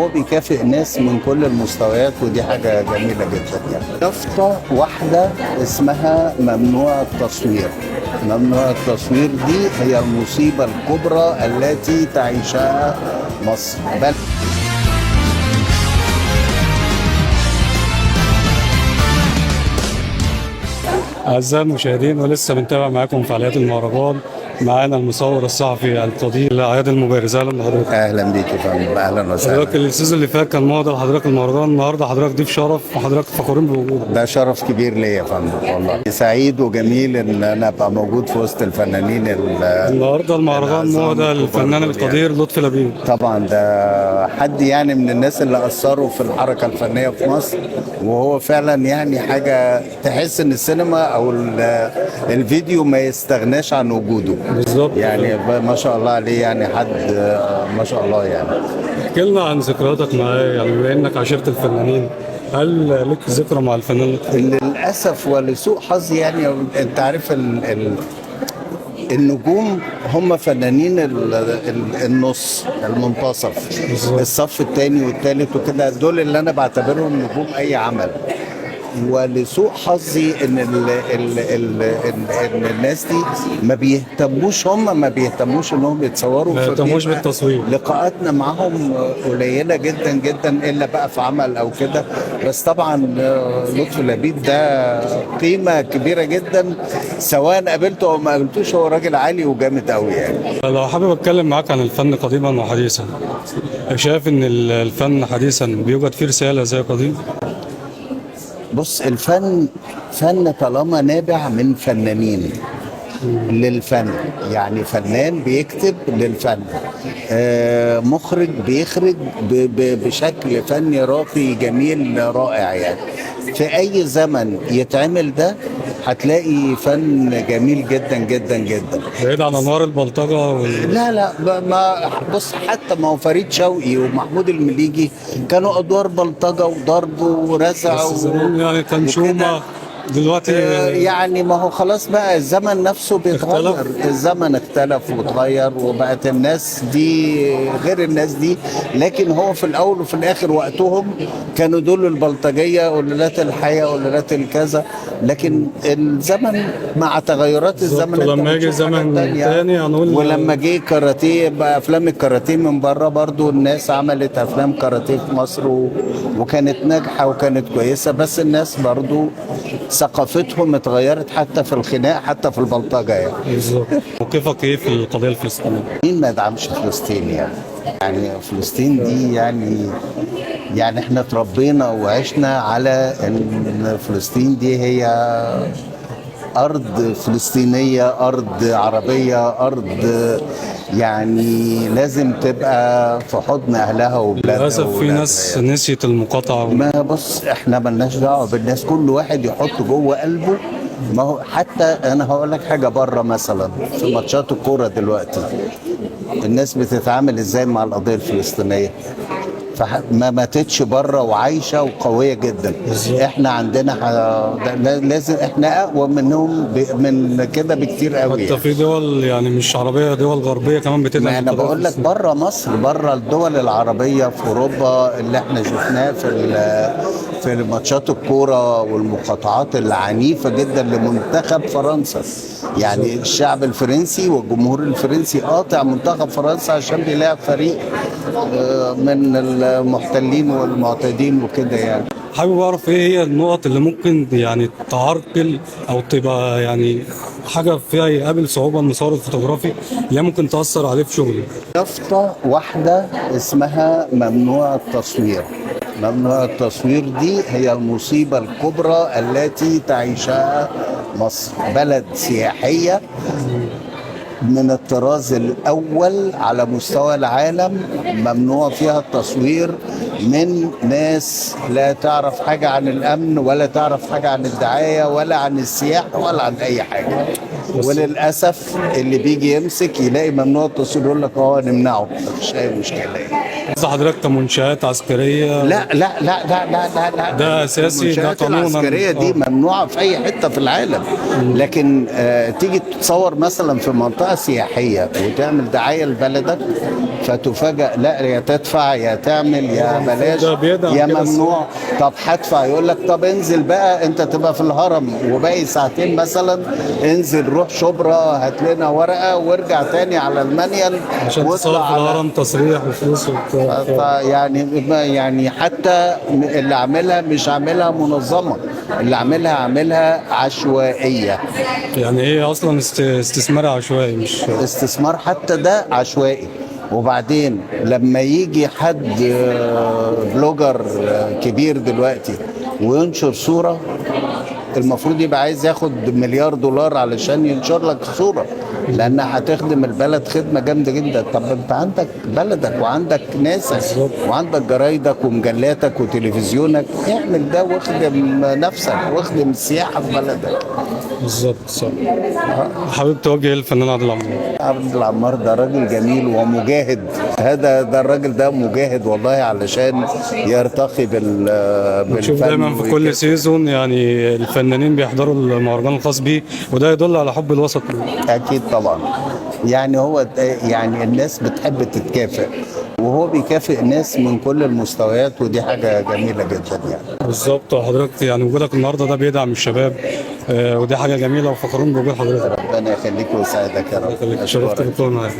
فهو بيكافئ ناس من كل المستويات، ودي حاجة جميلة جدا يعني. يافطة واحدة اسمها ممنوع التصوير. ممنوع التصوير دي هي المصيبة الكبرى التي تعيشها مصر. بل أعزائي المشاهدين، ولسه بنتابع معاكم فعاليات المهرجان. معانا المصور الصحفي القدير عياد المبارز. أهلا بحضرتك. اهلا بيك يا فندم، اهلا وسهلا. حضرتك ال season اللي فات كان مهدى لحضرتك المهرجان، النهارده حضرتك ضيف شرف وحضرتك فخورين بوجودك. ده شرف كبير ليا يا فندم، والله سعيد وجميل ان انا ابقى موجود في وسط الفنانين. النهارده المهرجان العظام مهدى الكبار للفنان دول القدير لطفي لبيب. طبعا ده حد يعني من الناس اللي اثروا في الحركة الفنية في مصر، وهو فعلا يعني حاجة تحس ان السينما او الفيديو ما يستغناش عن وجوده. بالظبط. يعني ما شاء الله عليه، يعني حد ما شاء الله يعني. احكي لنا عن ذكرياتك معاه، يعني بما انك عاشرت الفنانين، هل لك ذكرى مع الفنان لطفي؟ للاسف ولسوء حظي يعني، انت عارف ال النجوم هم فنانين النص المنتصف، بالظبط. الصف الثاني والثالث وكده، دول اللي انا بعتبرهم نجوم اي عمل. ولسوء حظي ان ال ال ال ال ان الناس دي ما بيهتموش، هم ما بيهتموش انهم يتصوروا، ما يهتموش فبيبقى بالتصوير. لقاءاتنا معاهم قليله جدا جدا، الا بقى في عمل او كده. بس طبعا لطفي لبيب ده قيمة كبيرة جدا، سواء قابلته او ما قابلتوش، هو راجل عالي وجامد قوي يعني. لو حابب اتكلم معاك عن الفن قديما وحديثا، شايف ان الفن حديثا بيوجد فيه رسالة زي قديم؟ بص، الفن فن طالما نابع من فنانين للفن، يعني فنان بيكتب للفن، مخرج بيخرج بشكل فني راقي جميل رائع يعني. في اي زمن يتعمل ده هتلاقي فن جميل جدا جدا جدا. بعيد عن انوار البلطجه لا لا، ما بص، حتى ما هو فريد شوقي ومحمود المليجي كانوا ادوار بلطجه وضرب ورزع بس زمان يعني كان وكده. شومة، دلوقتي يعني ما هو خلاص بقى الزمن نفسه بيتغير. اختلف. الزمن اختلف واتغير، وبقت الناس دي غير الناس دي، لكن هو في الاول وفي الاخر وقتهم كانوا دول البلطجيه قلالات الحياة قلالات الكذا، لكن الزمن مع تغيرات الزمن انت ولما يجي بتشوف حاجات زمن تانية. تاني هنقول ولما جه كاراتيه بقى، افلام الكاراتيه من بره برضو الناس عملت افلام كاراتيه في مصر وكانت ناجحة وكانت كويسة، بس الناس برضو ثقافتهم اتغيرت حتى في الخناق حتى في البلطجه يعني. بالظبط. موقفك ايه في القضية الفلسطينية؟ مين ما يدعمش فلسطين يعني؟ يعني فلسطين دي يعني احنا اتربينا وعشنا على ان فلسطين دي هي ارض فلسطينية، ارض عربية، ارض يعني لازم تبقى في حضن اهلها وبلادها. للاسف في وولادها ناس يعني. نسيت المقاطعة ما بص، احنا ملناش دعوه بالناس، كل واحد يحط جوه قلبه. ما هو حتى انا هقول لك حاجة، بره مثلا في ماتشات الكورة دلوقتي الناس بتتعامل ازاي مع القضية الفلسطينية؟ فما ماتتش بره وعايشة وقويه جدا. بالظبط. احنا عندنا لازم احنا اقوى منهم من كده بكتير قوي حتى يعني. في دول يعني مش عربية، دول غربية كمان بتدعم ما انا القضية بقول لك الفلسطينية. بره مصر، بره الدول العربية، في اوروبا، اللي احنا شفناه في ماتشات الكورة والمقاطعات العنيفة جدا لمنتخب فرنسا. يعني الشعب الفرنسي والجمهور الفرنسي قاطع منتخب فرنسا عشان بيلاعب فريق من المحتلين والمعتدين وكده يعني. حابب اعرف ايه هي النقط اللي ممكن يعني تعرقل او تبقى يعني حاجة فيها يقابل صعوبة المصور الفوتوغرافي اللي هي ممكن تاثر عليه في شغله. يافطة واحدة اسمها ممنوع التصوير. ممنوع التصوير دي هي المصيبة الكبرى التي تعيشها مصر، بلد سياحية من الطراز الأول على مستوى العالم، ممنوع فيها التصوير من ناس لا تعرف حاجة عن الأمن ولا تعرف حاجة عن الدعاية ولا عن السياحة ولا عن أي حاجة. وللأسف اللي بيجي يمسك يلاقي ممنوع التصوير يقول لك نمنعه، مفيش أي مشكلة يعني. قصد حضرتك كمنشآت عسكرية؟ لا لا لا لا لا لا لا، ده أساسي، ده المنشآت قانونا. العسكرية دي ممنوعة في أي حتة في العالم، لكن تيجي تصور مثلا في منطقة سياحية وتعمل دعاية لبلدك، فتفاجأ لا يا تدفع يا تعمل يا بلاش ده بيدعم يا كده. ممنوع. طب هدفع، يقول لك طب انزل بقى انت تبقى في الهرم وباقي ساعتين مثلا، انزل روح شبرا هات لنا ورقة وارجع تاني على المانيال عشان واطلع تصور في الهرم تصريح وفلوس وبتاع. يعني حتى اللي عاملها مش عاملها منظمة، اللي عاملها عاملها عشوائية. يعني هي اصلا استثمار عشوائي مش استثمار حتى ده عشوائي. وبعدين لما يجي حد blogger كبير دلوقتي وينشر صورة، المفروض يبقى عايز ياخد مليار دولار علشان ينشر لك الصورة، لأنها هتخدم البلد خدمة جامدة جدا. طب انت عندك بلدك وعندك ناسك وعندك جرايدك ومجلاتك وتلفزيونك، اعمل ده واخدم نفسك واخدم السياحة في بلدك. بالظبط صح. حابب توجه الفنان عادل عمار؟ عبد العمار ده راجل جميل ومجاهد، هذا ده الراجل ده مجاهد والله علشان يرتقي بنشوف بالفن دايما في كل season يعني الفنانين بيحضروا المهرجان الخاص بيه، وده يدل على حب الوسط. اكيد طبعا، يعني هو يعني الناس بتحب تتكافئ، وهو بيكافئ ناس من كل المستويات، ودي حاجة جميلة جدا يعني. بالظبط. وحضرتك يعني وجودك النهارده ده بيدعم الشباب، ودي حاجة جميلة وفخورين بوجود حضرتك. ربنا يخليك ويسعدك يا رب. شرفت أشكرك. بالكون معاك.